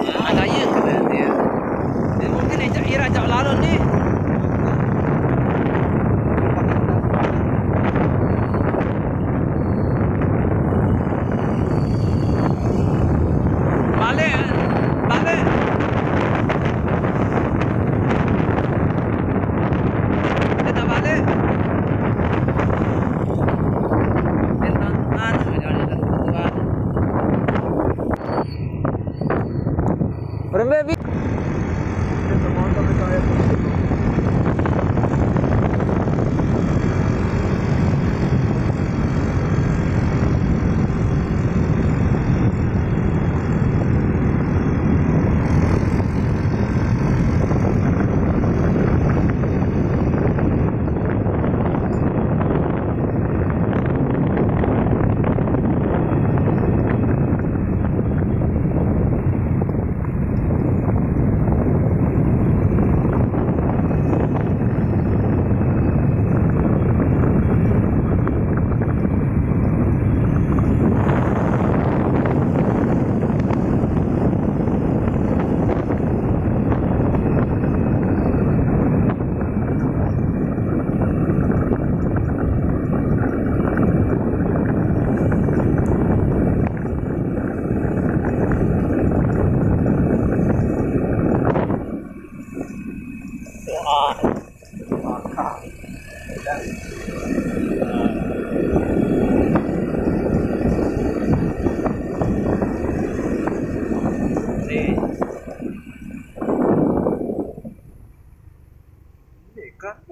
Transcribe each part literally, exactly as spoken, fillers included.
Ah, gaya kena dia. Dia mungkin dia cak ira cak lalu ni. Balik, balik. Dia tak balik. Dia tak, anu, dia tak tuan. Rembe bi.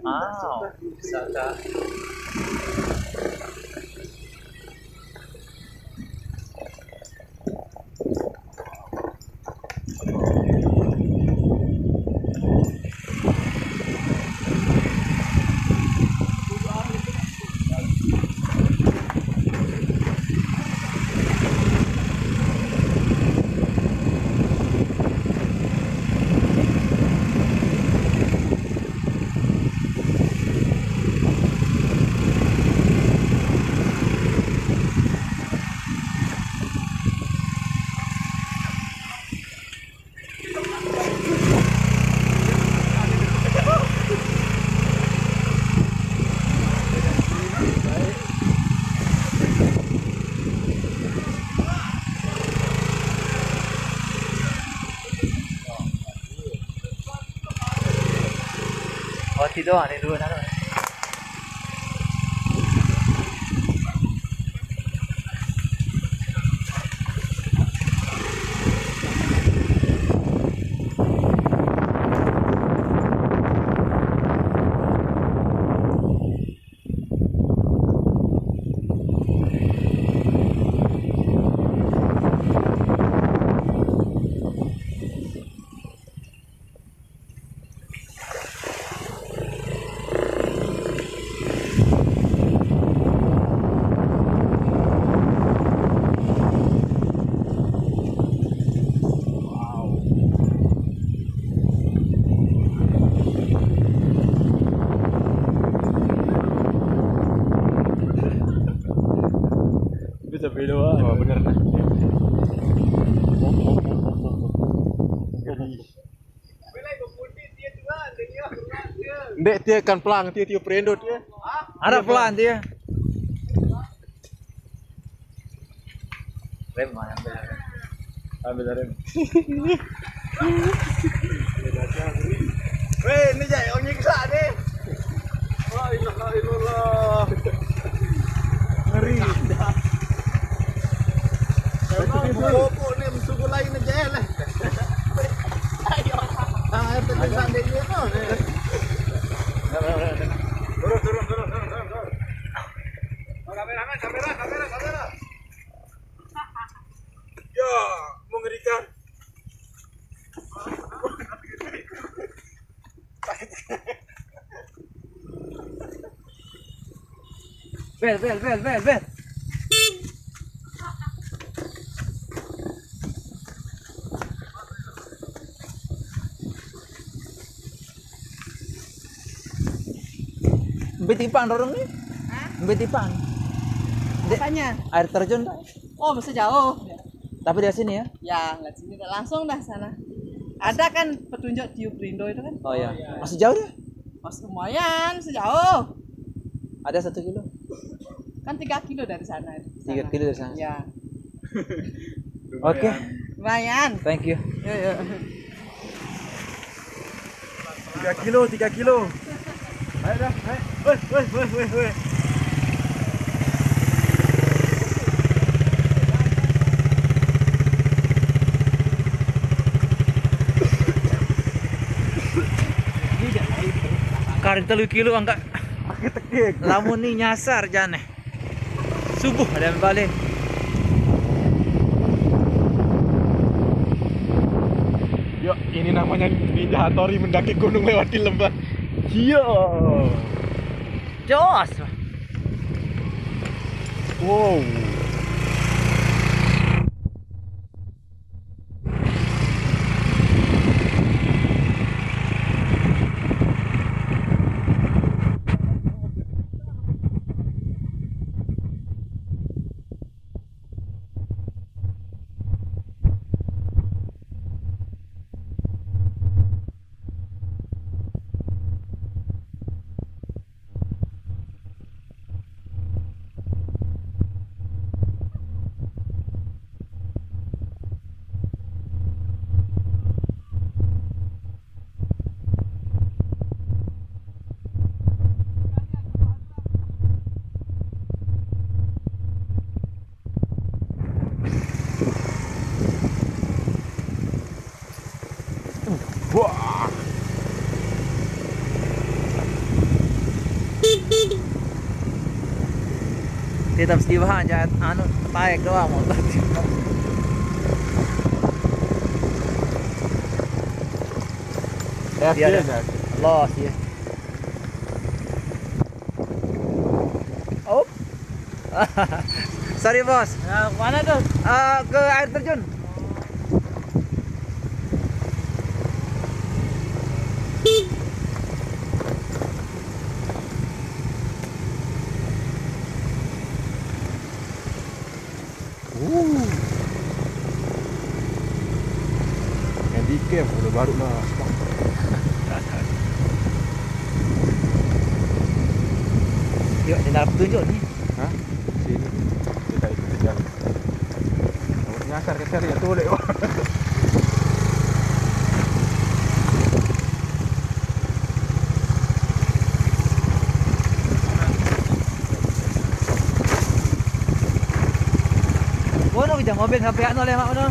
Wow, bisa, Kak. Oh, tidur ni dulu dah. Bisa beda, wah. Oh, bener, nah. Ndek, dia kan pelang, dia, dia perendo dia. Ada pelang dia. Rem, ambil rem. Ambil rem. Weh, ini jai, orang nyiksa ni. La ilaha illallah. Ngeri. Memang bubuk ni, mensuku lain aja lah. Ah, yang penting sanding dia tu ni. Turun, turun, turun, turun, turun, turun. Oh, kameramen, kamera, kamera, kamera. Ya, mengerikan. Bel, bel, bel, bel, bel. Mbetipan orang ni? Hah? Mbetipan. Dek, apanya? Air terjun tak? Oh, masih jauh. Tapi dari sini ya? Ya, nggak sini, langsung dah sana. Ada kan petunjuk tiup rindu itu kan? Oh ya. Masih jauh ya? Mas, lumayan, sejauh. Ada satu kilo? Kan tiga kilo dari sana. Tiga kilo dari sana. Ya. Oke. Lumayan. Thank you. Yuk, yuk. Tiga kilo, tiga kilo. Ayo dah, naik. Weh, weh, weh, weh, weh. Kari telu kilo angkat. Lamun ni nyasar jane. Subuh ada balik. Yuk, ini namanya Ninja Hattori mendaki gunung lewat di lembah. Iya. Jos. Wow. Wah. Tetap sedih banget, jangan anu, taek doang motor. Ya, dia ada. Los ya. Oh. Sorry, Bos. Nah, mana tuh? Eh, ke air terjun. Uh. Handicap udah baru lah. Yuk, tinggal petunjuk nih. Hah? Sini. Kita ikutin jalan. Nyasar ke sini ya, tuh, Dek. Kono kita mobil sampai anu oleh mak kono.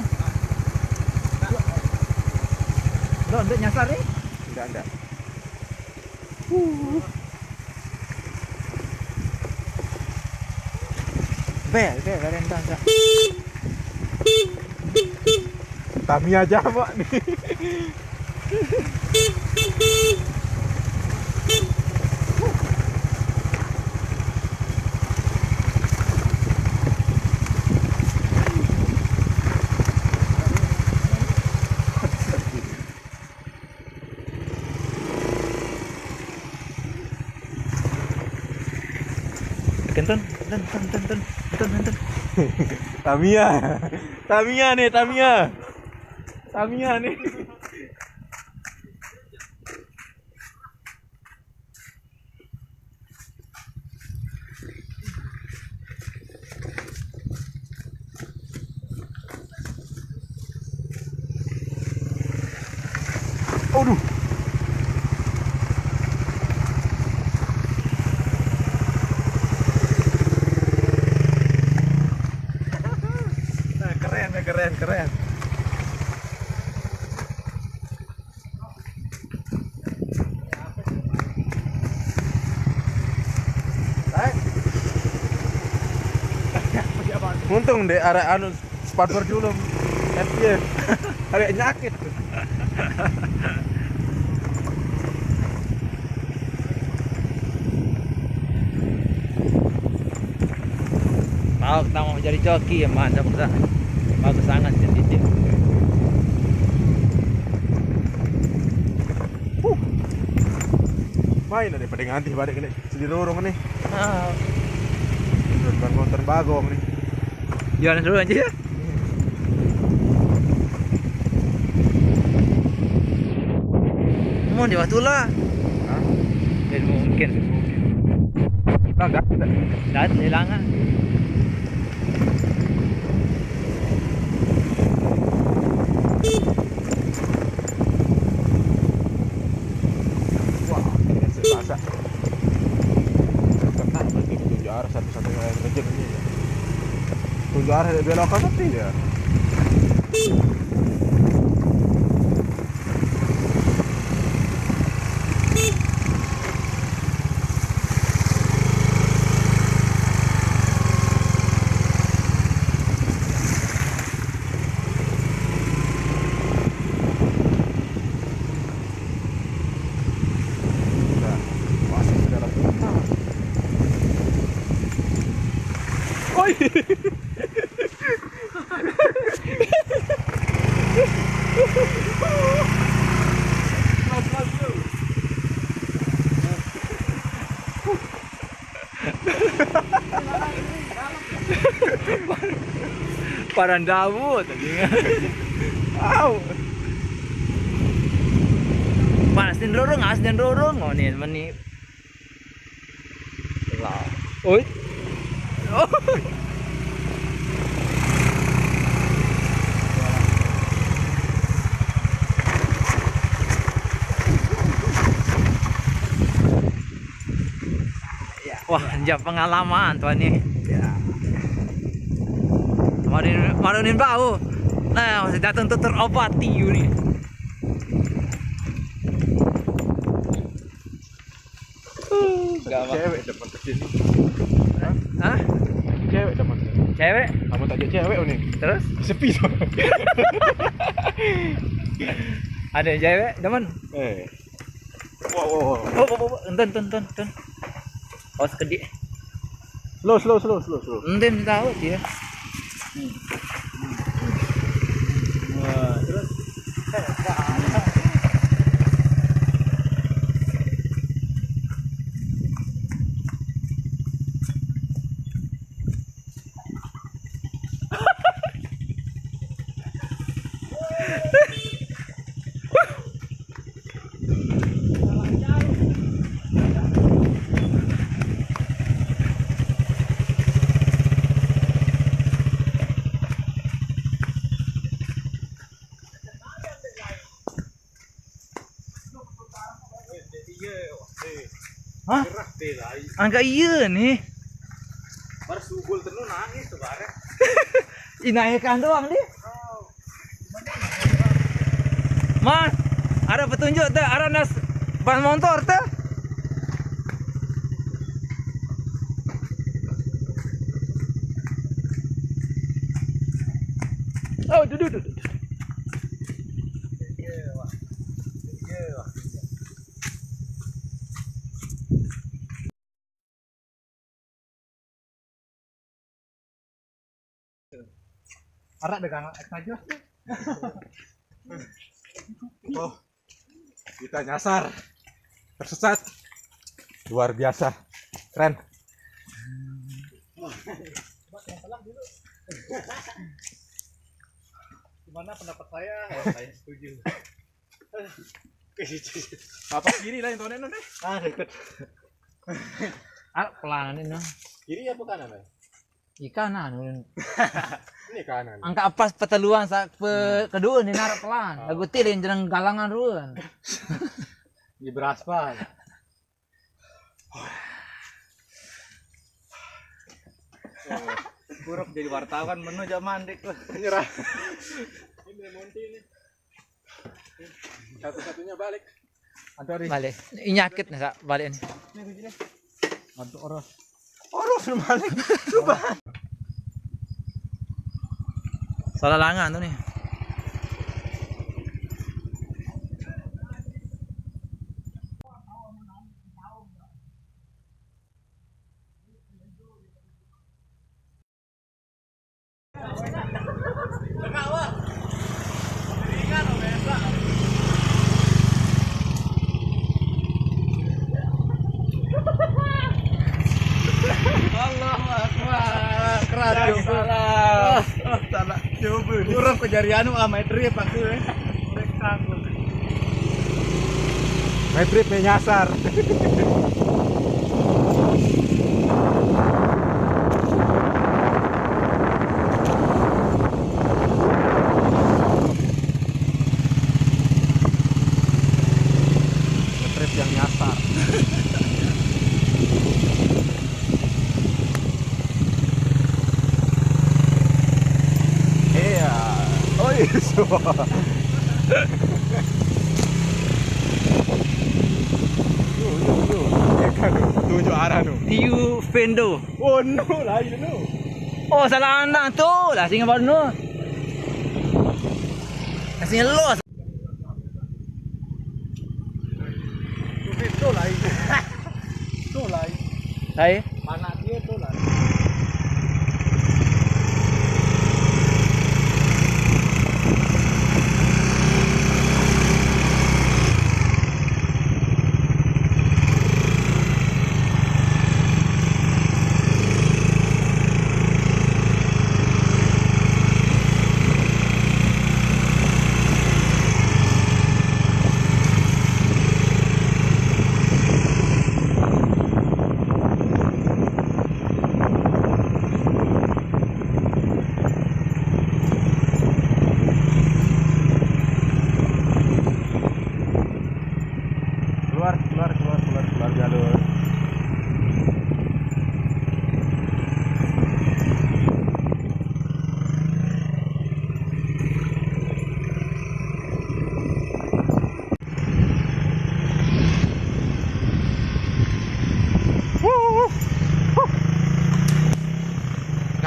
Lo ndak nyasar nih? Enggak, enggak. Uh. Bel, bel, bel, enggak, enggak. Tamiya aja, Pak, nih. Kentun, kentun, kentun, kentun, kentun, kentun. Tamiya. Tamiya nih, Tamiya. Tamiya nih. Aduh. Nah, keren, keren, keren. Untung deh, arek anu, sepatu dulu. F Y. Arek nyakit. Mau kita mau jadi joki ya, mantap kita. Bagus sangat ya, titik. Huh. Main daripada ngantih balik kena sedih rorong nih. Ah. Terus bangun terbagong nih. Jalan dulu aja ya. Mau di waktu lah. Hah? Dan mungkin. Mungkin. Nah, dah kita. Dah, hilang ah. Wah, ini saya rasa. Kena berarti tunjuk arah satu-satunya yang ngejar ini. Tunjuk arah dari belok ke sepi ya. Udah, masuk ke dalam rumah. Oi. Paran Dawud anjing. Au. Panas din rurung, as din rurung. Oh, nih, meni. Lah. Oi. Oh. Wah, anjir pengalaman tuh nih. Ya. Marunin, marunin bau. Nah, masih datang tuh terobati nih. Gak apa. Cewek depan ke sini. Hah? Cewek depan. Cewek? Kamu tak ajak cewek nih. Terus? Sepi tuh. Ada cewek, teman? Eh. Wow, wow, wow. Oh, oh, oh, oh. Enten, enten, enten, enten. Oh, sekedik. Slow, slow, slow, slow, slow. Enten tahu dia. Wah, terus. Hah? Angka iya nih. Baru sugul tenu nangis tuh bareng. Inaekan doang nih. Mas, ada petunjuk tak? Ada nas ban motor tak? Oh, duduk, duduk. Arak dagang aja. Oh, kita nyasar, tersesat, luar biasa, keren. Gimana pendapat saya? Oh, saya setuju. Apa kiri lah yang tonen deh? Ah, ikut. Ah, pelan ini. Kiri apa kanan, Bang? Di kanan. Ini kanan. Angka pas peteluan sa pe kedua ni narak pelan. Oh. Lagu tilin jeneng galangan ruan. Di beras pan. Buruk jadi wartawan menu jak mandek tuh. Nyerah. Ini Monty ini. Satu-satunya balik. Ada hari. Balik. Ini nyakit nih, Kak, balik nih. Ini begini. Aduh, orang. Orang balik. Coba. Salah langan tuh nih. Allahu Akbar. Keras. Salah. Salah. Coba. Kurang kejari anu ah, main trip aku, eh. Rekam. Trip menyasar. Trip yang nyasar. Iya. Oh iya. Yo, yo, yo. Ya kan, tunjuk arah tu. Tiu Vendo. Oh no, lain tu. Oh, salah anak tu lah, singa baru tu. Singa los. Tu lain. Tu lain. Hai. Panak dia tu lah. Keluar, keluar, keluar, keluar, keluar jalur.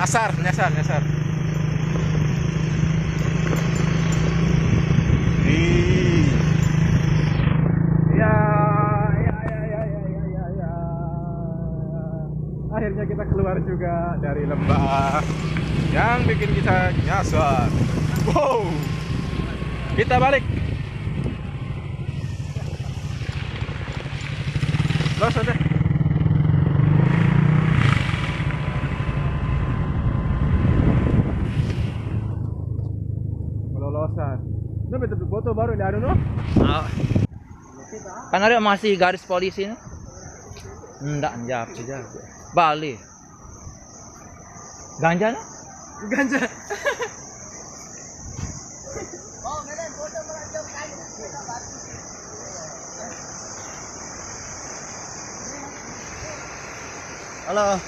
Nyasar, nyasar, nyasar. Ih. Ya, ya, ya, ya, ya, ya, ya, ya. Akhirnya kita keluar juga dari lembah yang bikin kita nyasar. Wow. Kita balik. Los aja. Lolosan. Itu betul foto baru di anu no? Ah. Kan ada masih garis polisi no? Ndak, jawab saja. Bali. Ganja no? Ganja. Halo.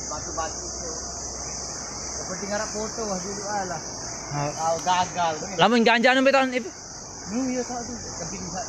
Batu-batu tu. Seperti ngarap foto dulu lah. Ha. Kau gagal tu. Lamun ganja nembe tahun itu? Nu ya tak tu. Tapi bisa.